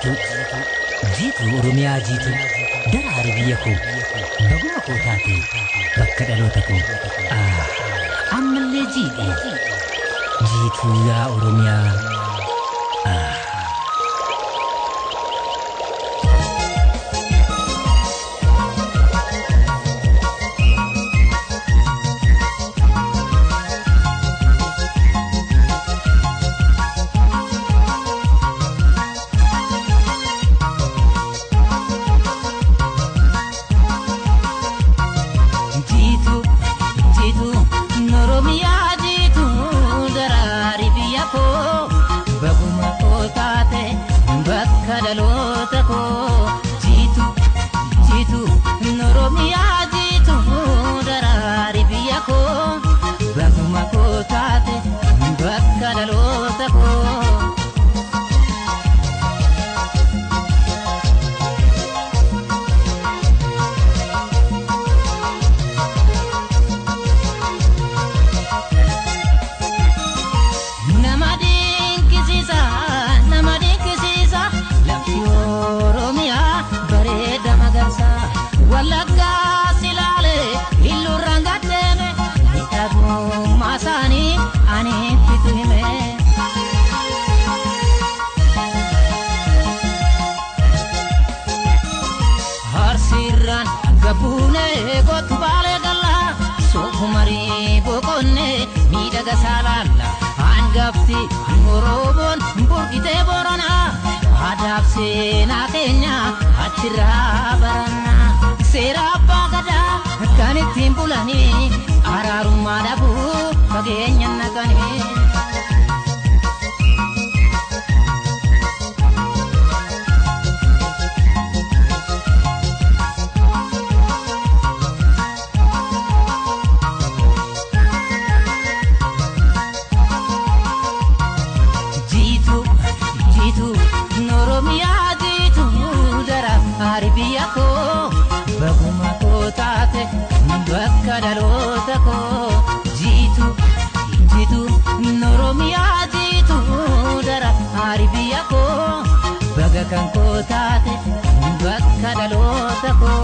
Jiituu, jiituu Oromiyaa jiituu, daraari biyya koo, baguma koo taate, bakka dhaloota koo. Ammallee jiidhe, jiituu yaa Oromiyaa. Jiituu, jiituu, Oromiyaa jiituu, daraari biyya koo, baguma koo taate, bakka dhaloota koo. Jiituu, jiituu, Oromiyaa jiituu, daraari biyya koo, baguma koo taate, bakka dhaloota koo. Nama dinqisiisa, nama dinqisiisa, lafti Oromiyaa bareeda magarsa. Wallaggaa silaalee illuurraan gaddeeme, miidhagummaa isaanii ani fitu hime. Harsiirraan gabbuunee kottu baalee gallaa, soofumarii boqonnee miidhaga saalaalla. Hangafti Oromoon burqitee Booranaa, aadaaf seenaa keenya achirraa baranna. Seera abbaa gadaa kan ittiin bulanii, araarummaa dhabuu fageenya naqanii. Jiituu, jiituu, Oromiyaa jiituu, daraari biyya koo, baguma koo taate, bakka dhaloota koo. Jiituu, jiituu, Oromiyaa jiituu, daraari biyya koo, baga kan koo taate, bakka dhaloota koo.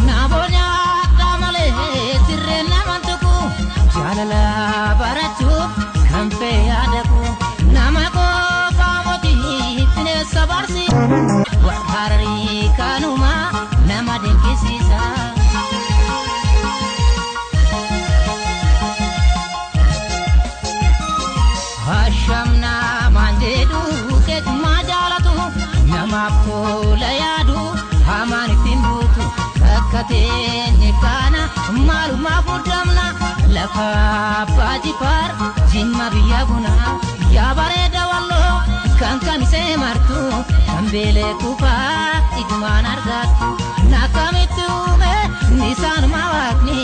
Namoonni akka malee sirreen naman tuqu, jaalala barachuuf kan fayyadamu, nama qofaa mootii bineensa barsiisa, warra Hararii kanuma nama dinqisiisa. Hashamnaa maan jedhu keetumaa jaalatu, namaaf tola yaadu hamaan ittiin buutu, bakka teenye kana maalumaaf muddamna, lafa abbaa jifaar jimma biyya bunaa, yaa bareeda walloo kan kamisee martu, kan beelee kufaa ijumaan argattu, nakkamitti uume nisaanuma waaqni,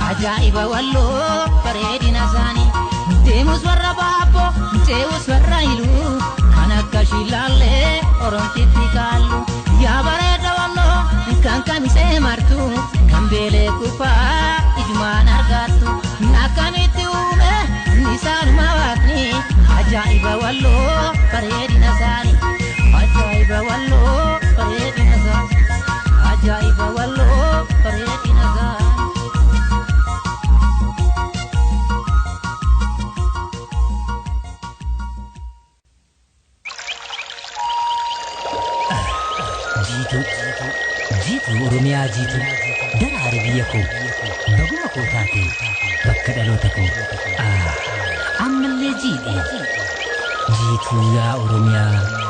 ajaa'iba walloo bareedina isaanii. Deemus warra baabboo, ce'us warra iluu, kan akka shilaallee oromtitti kaallu. Yaa bareeda walloo kan kamisee martu, kan beelee kufaa ijumaan argattu. Akkamitti uume nisaanuma waaqni, ajaa'iba walloo bareedina isaanii. Ajaa'iba walloo bareedina isaanii. Ajaa'iba walloo bareedina isaanii. Jiituu, jiituu Oromiyaa jiituu, daraari biyya koo, baguma koo taate, bakka dhaloota koo. Ammallee jiidhe, jiituu yaa Oromiyaa.